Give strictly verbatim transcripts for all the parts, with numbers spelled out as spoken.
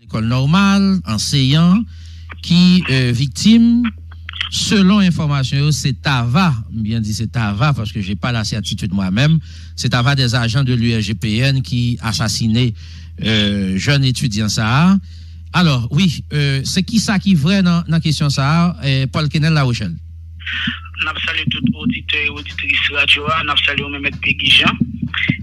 Lekòl nòmal, anseyan ki, euh, viktim, selon enfòmasyon yo, se Tava, m byen di se Tava, paske j'ai pas la certitude moi-même, se Tava des agents de l'U R G P N ki asasine, euh, jèn etidyan sa a. Alò, wi, euh, se ki sa ki vrè nan, nan kesyon sa a, euh, Paul Kenel La Rochelle? N ap salye tout oditè e oditris radyo a, n ap salye ou menm, Mèt Pegi Jean.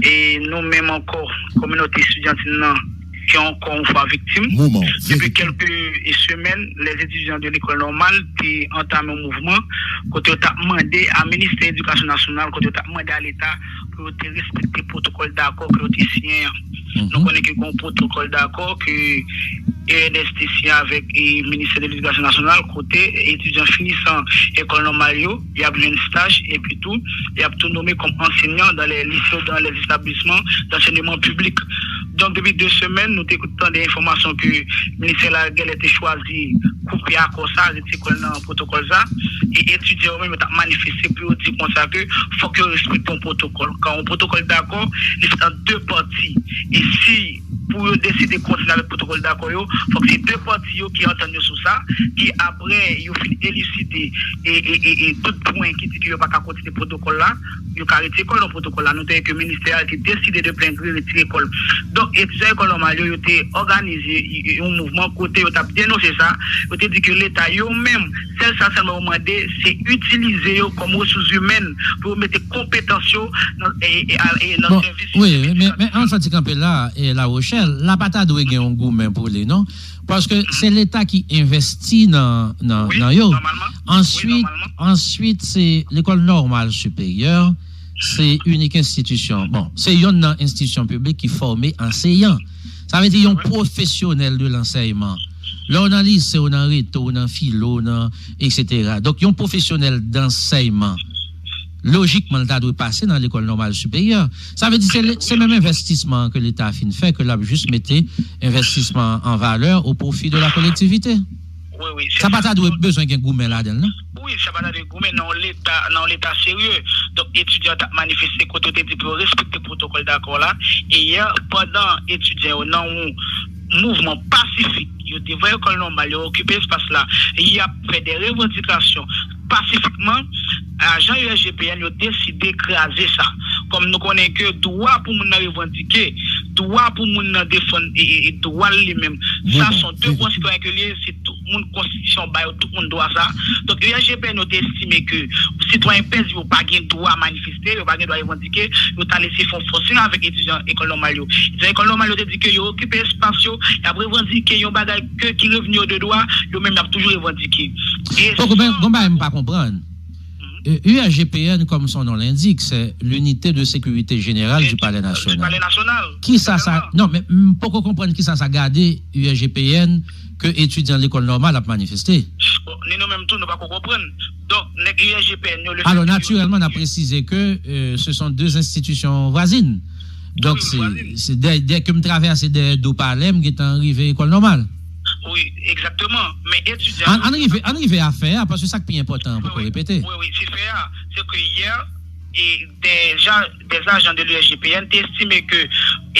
E nou menm ankò, kominote estidyantin nan, ki ankò yon fwa viktim. Moman. Depi kèlke semèn, les étudiants de l'école normale te antame yon mouvman kote yo t ap mande a Ministè Edikasyon Nasyonal, kote yo t ap mande a Leta pou yo te respekte pwotokòl dakò ke yo te siyen an. Nou konnen ke gen yon pwotokòl dakò ke E N S te siyen avèk, e, Ministè de Ledikasyon Nasyonal, kote etidyan finisan lekòl nòmal yo, y ap jwenn staj, epi tou, y ap tou nome kòm ansenyan dans les lycées, dans les établissements d'enseignement public. Donk, depi de semèn, nou te tande enfòmasyon ke ministè la genlè te chwazi koupe akò sa, retire kò l nan pwotokòl sa, e etidyan yo menm yo t ap manifeste pou yo di konsa ke fòk yo respekte yon pwotokòl. Kan yon pwotokòl dakò, li fèt an de pati. E si pou yo deside kontinye avèk pwotokòl dakò yo, fòk se de pati yo ki antann yo sou sa, ki apre yo fin eliside e, e, e, e tout pwen ki di ke yo pa ka kontinye pwotokòl la, yo ka retire kò yo nan pwotokòl la. Nou te wè ke ministè a te deside de plen gre retire kò l. Donk, etidyan lekòl nòmal yo, yo te òganize y-, y-, yon mouvman kote yo t ap denonse sa. Yo te di ke Leta yo menm, sèl sa sèlman yo mande, se itilize yo kòm resous imèn pou yo mete konpetans yo nan, e, e, e, nan Bon, sèvis wi, wi, men, men an sèvis. Soti kanpe la, e La Rochelle, la pa ta dwe gen yon goumen pou li, non? Paske se Leta ki envesti nan, nan, Wi, nan yo. Nòmalman. Wi, Answit, nòmalman. Answit, se lekòl nòmal siperyè, se inik enstitisyon. Bon, se yonn nan enstitisyon piblik ki fòme anseyan. Sa vle di yon pwofesyonèl de lansèyman. Lè w nan lise, w nan reto, w nan filo, w nan, etsetera. Donk, yon pwofesyonèl dansèyman, lojikman, l ta dwe pase nan lekòl nòmal siperyè. Sa vle di se, se menm envèstisman an ke Leta fin fè, ke l ap jis mete envèstisman an valè o pwofi de la kolektivite. Wi, wi, se Sa pa sa. ta dwe bezwen gen goumen ladan l, non? Wi, sa pa ta dwe goumen nan yon Leta, nan yon Leta serye. Donk, etidyan t ap manifeste kote yo te di pou yo respekte pwotokòl dakò la. E yè, pandan etidyan yo nan yon mouvman pasifik, yo devan lekòl nòmal, yo okipe espas la, y ap fè de revandikasyon pasifikman, ajan U S G P N yo deside kraze sa. Kòm nou konnen ke dwa pou moun nan revandike, dwa pou moun nan defann e, e, e dwa l li menm, sa se yon devwa sitwayen ke li ye, se tout moun konstitisyon ba yo tout moun dwa sa. Donk, U S G P N yo te estime ke sitwayen pèdi yo pa gen dwa manifeste, yo pa gen dwa revandike, yo t al eseye fè yon fòsing avèk etidyan ekòl nòmal yo. Etidyan ekòl nòmal yo te di ke yo okipe espas yo, y ap revandike yon bagay ke ki revni yo de dwa, yo menm y ap toujou revandike. E Poko, men, san gon bagay m pa konprann. E, U S G P N, comme son nom l'indique, c'est l'unité de sécurité générale du Palais National. Palais National. Kisa sa, Exactement. non, men m poko konprann kisa sa gade U S G P N ke etidyan lekòl nòmal ap manifeste. Bon, ni nou menm tou, nou pa ko konprann. Donk, nèg U S G P N yo, le Alors, fè ke yo naturellement, n ap presize ke, euh, ce sont deux institutions voisines. Donk, Wi, se, vwazin. se dè, dè ke m travèse dèyè do Palè, m gentan rive lekòl nòmal. Wi, egzakteman. Men etidyan An, yo an rive, an rive a fè a, paske sa k pi enpòtan an Wi, poko wi. repete. Wi, wi, se fè a. Se ke yè, e dè ja-, dè ajan de l'U S G P N te estime ke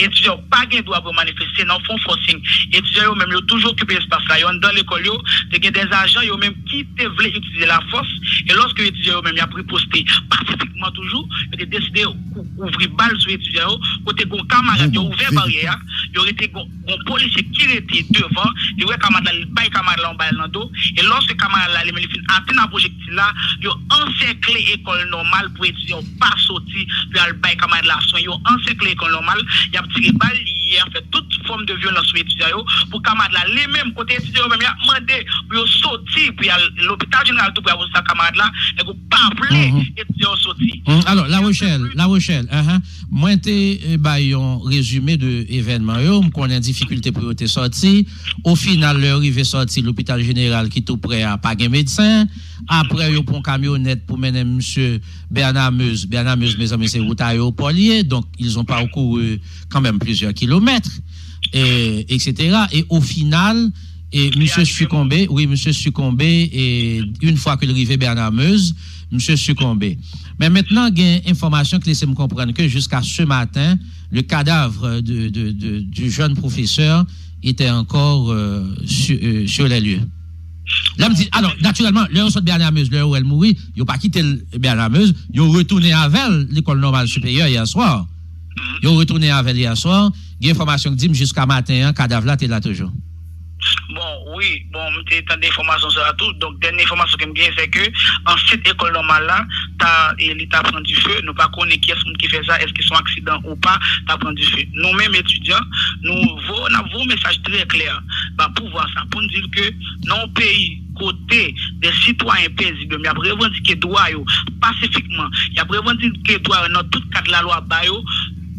etidyan yo pa gen dwa pou yo manifeste, nan fon fòsing. Etidyan yo menm, yo toujou okipe espas la, yo anndan lekòl yo, te gen dè ajan yo menm ki te vle itilize lafòs, e lòske etidyan yo menm y ap riposte pasifikman toujou, yo te deside ou-, ouvri bal sou etidyan yo, kote gon kamarad yo ouvè baryè a, yo rete gon, gon polisye ki rete devan, li wè kamarad la, li bay kamarad la yon bal nan do, e lòske kamarad la, li menm li fin atenn a pwojektil la, yo ansèkle ekòl nòmal pou etidyan yo pa soti, pou y al bay kamarad la swen, yo ansèkle ekòl nòmal, y ap tire bal, y ap fè tout fòm de vyolans sou etidyan yo, pou kamarad la, li menm, kote etidyan yo menm, y ap mande pou yo soti, pou y al lopital jeneral tou, pou y al wè sa kamarad la, nèg yo pa vle Mhm. etidyan yo soti. Mhm. Alò, La Rochelle, La Rochelle, ahan. Mwen te, eh, bay yon rezime de evènman yo, m konnen difikilte pou yo te sòti. O final, lè yo rive sòti lopital jeneral ki tou prè a, pa gen medsen. Apre, yo pran kamyonèt pou mennen misye Bernard Meuze. Bernard Meuze, mezanmi, se wout ayewopò li ye. Donk, ils ont parcouru quand même plusieurs kilomètres, et, etsetera. E o final, e misye sikonbe, wi, misye sikonbe, e une fois ke l rive Bernard Meuze, misye sikonbe. Men mentnan, gen enfòmasyon ki lese m konprann ke jiska se maten, le cadavre de, de, de, du jeune professeur était encore euh, sur, euh, sur les lieux. Lè m di, alò, natirèlman, lè yo sot Bernard Meuze, lè yo wè l mouri, yo pa kite l Bernard Meuze, yo retounen avè l Lekòl Nòmal Siperyè yè swa. Yo retounen avè l yè swa. Gen enfòmasyon k di m jiska maten an, kadav la te la toujou. Bon, wi, bon, m te tande enfòmasyon sa a tou. Donk, dènye enfòmasyon ke m gen, se ke ansent ekòl nòmal la, ta, e, li ta pran dife. Nou pa konnen kiyès moun ki fè sa, èske se yon aksidan ou pa, ta pran dife. Nou menm, etidyan, nou vo, n ap voye yon mesaj trè klè ba pouvwa sa pou n di l ke nan yon peyi kote de sitwayen pezib, y ap revandike dwa yo pasifikman, y ap revandike dwa yo nan tout kad lalwa ba yo,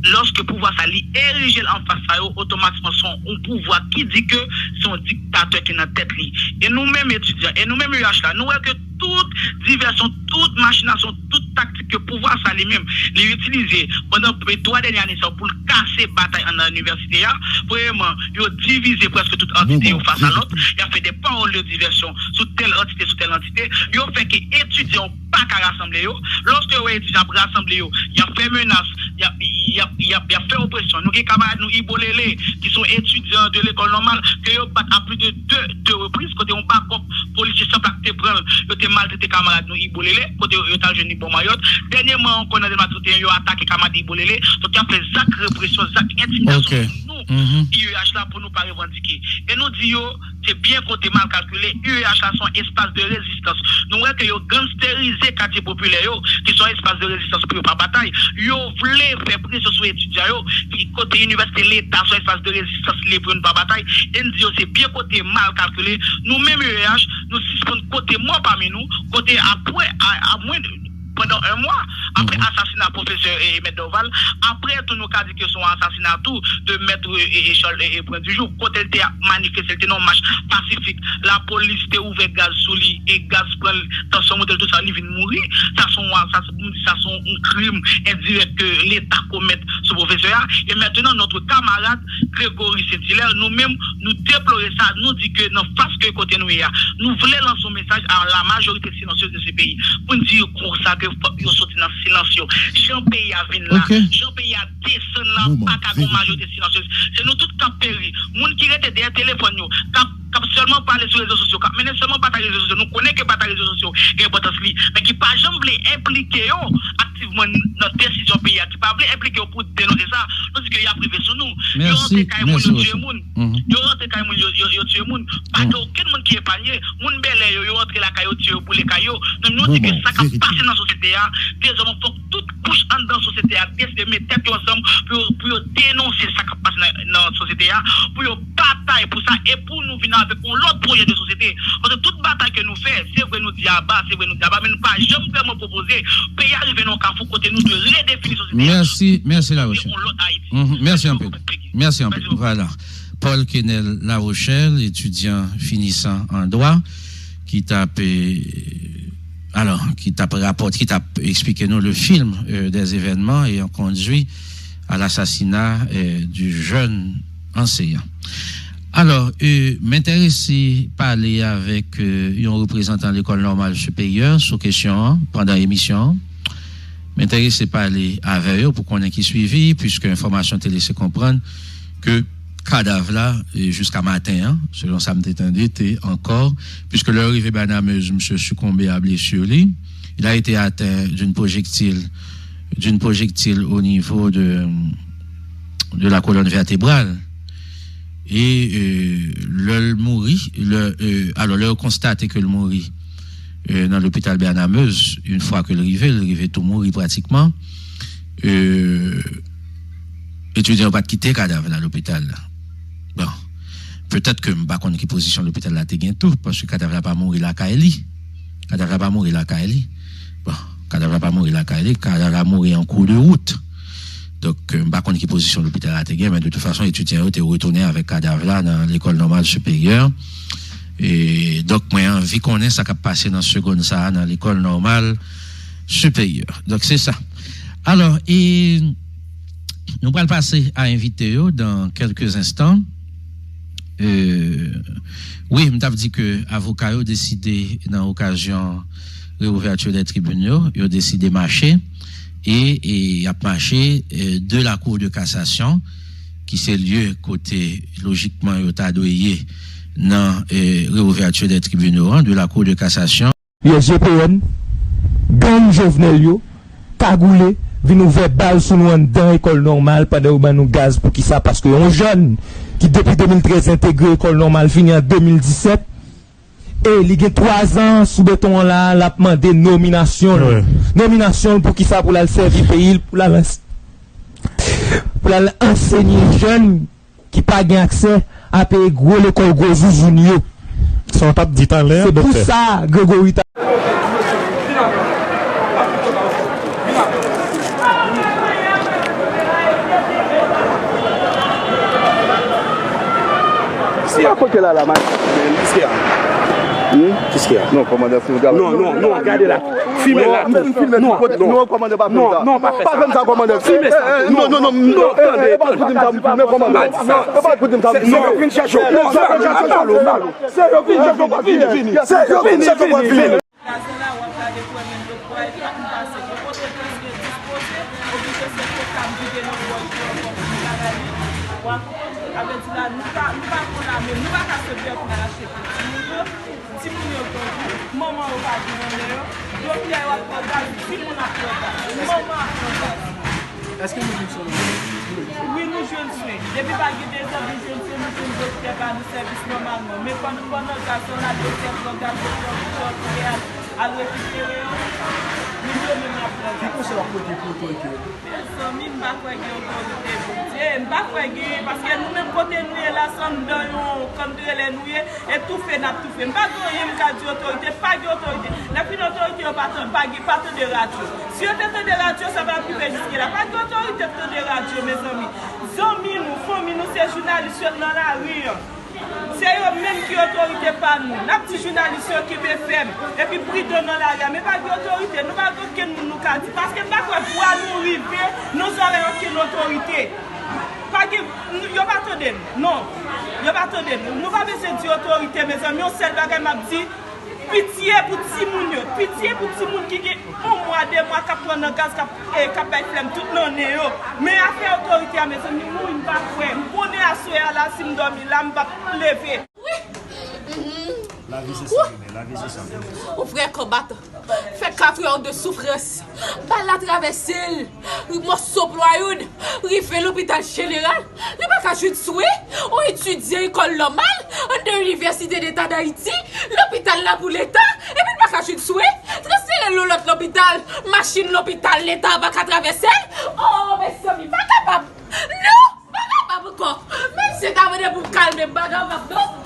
lòske pouvwa sa li erije l anfas sa yo, otomatikman se yon pouvwa ki di ke se yon diktatè ki nan tèt li. E nou menm etidyan, e nou menm U H la, nou wè ke tout divèsyon, tout machinasyon, tout taktik ke pouvwa sa li menm li itilize pandan twa dènye ane sa yo pou l kase batay anndan inivèsite a, premyèman, yo divize prèske tout antite yo fas a lòt, y ap fè de pawòl de divèsyon sou tèl antite, sou tèl antite, yo fè ke etidyan yo pa ka rasanble yo. Lòske yo wè etidyan ap rasanble yo, y ap fè menas, y ap, y ap, y ap, y ap fè opresyon. Nou gen kamarad nou Ibolele, ki se yon etidyan de lekòl nòmal, ke yo bat a plis de de, de repriz, kote yon bakòp polisye san plak te pran l, yo te maltrete kamarad nou Ibolele, kote yo, yo t al jwenn li bò Mayòt. Dènyèman ankò, nan Dèlma trannteyen, yo atake kamarad Ibolele. Donk, y ap fè zak represyon, zak entimidasyon sou nou, I E H la, pou nou pa revandike. E nou di yo, se byen kote mal kalkile, U E H la se yon espas de rezistans. Nou wè ke yo gangsterize katye popilè yo, ki se yon espas de rezistans pou yo pa batay. Yo vle fè presyon sou etidyan yo, ki kote inivèsite leta se yon espas de rezistans li ye pou yo, nou pa batay. E n di yo se byen kote mal kalkile. Nou menm U E H, nou sispann kote mò pami nou, kote apre, a, a mwen, pandan yon mwa, apre asasina pwofesè e, e mèt Dorval, apre tou nou ka di ke se yon asasina tou de mèt e, e, e Charles e, e Brandijou, kote l te ap manifeste, l te nan yon mach pasifik. Lapolis te ouvè gaz sou li e gaz pran l, tansyon monte l, tout sa, li vin mouri. Sa se yon, sa se, pou m di, sa se yon krim endirèk ke leta komèt sou pwofesè a. E mentnan, notre camarade Gregory Saint-Hilaire, nou menm, nou deplore sa, nou di ke nan fas ke kote nou ye a, nou vle lanse yon mesaj a la majorité silencieuse de ce pays, pou n di yo konsa ke fòk yo soti nan silans yo. Jan peyi a vin la, jan peyi a desann la, pa ka gen yon majorité silencieuse. Se nou tout k ap peri. Moun ki rete dèyè telefòn yo, k ap, k ap sèlman pale sou rezo sosyo, k ap mennen sèlman batay rezo sosyo, nou konnen ke batay rezo sosyo gen enpòtans li, men ki pa janm vle enplike yo aktivman nan desizyon peyi a, ki pa vle enplike yo pou denonse sa, nou di ke y ap rive sou nou. Yo rantre kay moun, yo tiye moun. Yo rantre kay moun, yo, yo, yo tiye moun. Pa gen okenn moun ki epanye. Moun bèlè yo, yo rantre lakay yo, tiye yo, boule kay yo. Nou, nou di ke sa k ap pase nan sosyete a, dezòmè fòk tout kouch anndan sosyete a deside met tèt yo ansanm pou yo, pou yo denonse sa k ap pase nan, nan sosyete a, pou yo batay pou sa e pou nou vin avèk yon lòt pwojè de sosyete. Paske tout batay ke nou fè, se vre nou di aba, se vre nou di aba, men nou pa janm vrèman pwopoze peyi a rive nan yon kafou kote nou dwe redefini sosyete a. Mèsi, mèsi Larochelle. Yon lòt Ayiti. Mèsi anpil. Mèsi anpil. Vwala. Paul Kenel Larochelle, etidyan finisan an dwa, ki t ap, eh, alò, ki t ap rapòte, ki t ap eksplike nou le film euh, des événements ayant conduit à l'assassinat euh, du jeune enseignant. Alò, euh, m enterese pale avèk euh, yon reprezantan Lekòl Nòmal Siperyè sou kesyon an pandan emisyon an. M enterese pale avè yo pou konnen ki swivi, piske enfòmasyon te lese konprann ke kadav la, e jiska maten an, selon sa m te tande, te ankò, piske lè yo rive Bernard Meuze, misye sikonbe a blesi li. Il a été atteint d'une projectile, d'une projectile au niveau de, de la colonne vertébrale. E euh, lè l mouri, lè, euh, alò lè yo konstate ke l mouri euh, nan lopital Bernard Meuze, yon fwa ke l rive, l rive tou mouri pratikman, euh, etidyan yo pa t kite kadav la lopital la. Bon, petèt ke m pa konn ki pozisyon lopital la te gen tou, paske kadav la pa mouri lakay li. Kadav la pa mouri lakay li. Bon, kadav la pa mouri lakay li, kadav la mouri an kou de wout. Donk, euh, m pa konn ki pozisyon lopital la te gen, men de tout fason, etidyan yo te retounen avèk kadav la nan Lekòl Nòmal Siperyè. E, donk, mwen anvi konnen sa k ap pase nan segonn sa a nan Lekòl Nòmal Siperyè. Donk, se sa. Alò, e nou pral pase a envite yo dans quelques instants. Euh, wi, m t ap di ke avoka yo deside nan okazyon reouvèti dè tribin yo, yo deside mache e, e y ap mache euh, de la Cour de cassation ki se lye kote lojikman yo ta dwe ye nan eh, reouvèti de tribinal an, de la Cour de cassation. U S G P N, gang Jovenel yo, kagoule, vin ouvè bal sou nou anndan ekòl nòmal pandan yo ban nou gaz. Poukisa? Paske yon jèn ki depi de mil trèz entegre ekòl nòmal fini an de mil disèt, e li gen twa zan sou beton an la, l ap mande nominasyon l. Nominasyon l pou kisa? Pou l al sèvi peyi l, pou l al ans- pou l al ansenye jèn ki pa gen aksè a peye gwo lekòl gwo zouzoun yo. Sa w t ap di talè, doktè. Se pou sa Gregory ta Si a kote la la, man. Kis ki a? Hmm? Kis ki a? Non, kòmandan, si w gade. Non, non, non, gade la. Filme la. Non, non, non, kòmandan, pa fè sa. Non, non, pa fè sa. Pa fè sa, kòmandan. Filme sa. Non, non, non, non, tande, tande. E pa pou di m sa m filme, kòmandan. E pa pou di m sa m filme. Se yo vin chèche w. Se yo vin chèche w, vini, vini. Se yo vin chèche w, vini. Gaz la, w ap gade pou wè menm lòt bò, e pa m pase. Bon, kote prèske dispoze, oblije se koka m vide nan pòch yo ankò pou m ta ba li. W ap konprann? Sa vle di la, nou pa, nou pa pran lame, nou pa ka sot dèyè pou n al achte pou timoun yo. Timoun yo grandi, manman yo pa vin anlè yo. Doktè yo ap pran gaz, timoun ap pran gaz, manman ap pran gaz. Èske nou jwenn swen? Wi, nou jwenn swen. Depi pa gen dezòd, nou jwenn swen, nou jwenn doktè ba nou sèvis nòmalman. Men pandan, pandan gaz lan la, doktè pran gaz, doktè antre al, al rekipere yo. Moun yo menm y ap pran gaz. Ki konsèy w ap pote pou otorite yo? Mezanmi, m pa kwè gen otorite, Bondye. M pa kwè gen, paske nou menm kote nou ye la, se anndan yon, kòm te rele nou ye, e toufe n ap toufe. M pa gen anyen m ka di otorite, pa gen otorite. Lè fini otorite yo pa tan-, pa gen, pa tande radyo. Si yo te tande radyo, sa pa t rive jiske la. Pa gen otorite k tande radyo, mezanmi. Zanmi nou, fanmi nou, se jounalis yo k nan lari an. Se yo menm ki otorite pa nou. N ap di jounalis yo kenbe fèm, epi pridan nan lari a. Men pa gen otorite, nou pa gen okenn moun nou ka di. Paske m pa kwè vwa nou rive nan zòrèy okenn otorite. Pa gen, yo pa tande n, non. Yo pa tande n. Nou pa bezwen di otorite, mezanmi. Yon sèl bagay m ap di, pitye pou timoun yo. Pitye pou timoun ki gen yon mwa, de mwa, k ap pran nan gaz, k ap, eh, k ap bay flèm tout lannen yo. Men afè otorite a, mezanmi, wi, m pa kwè. M konnen aswè a la, si m dòmi la, m p ap leve. Wi. Lavi se sa, lavi se sa. Yon vrè konbatan. Fè kat è de soufrans. Bal la travèse l. Mòso plwa youn. Rive lopital jeneral. Li pa ka jwenn swen. Yon etidyan ekòl nòmal anndan Inivèsite Deta Dayiti. Lopital la pou Leta. Epi l pa ka jwenn swen. Transfere l yon lòt lopital. Machin lopital Leta pa ka travèse l. Oh, mezanmi, pa kapab. Non, pa kapab ankò. Menm si ta mande pou m kalme m, pa kapab, non.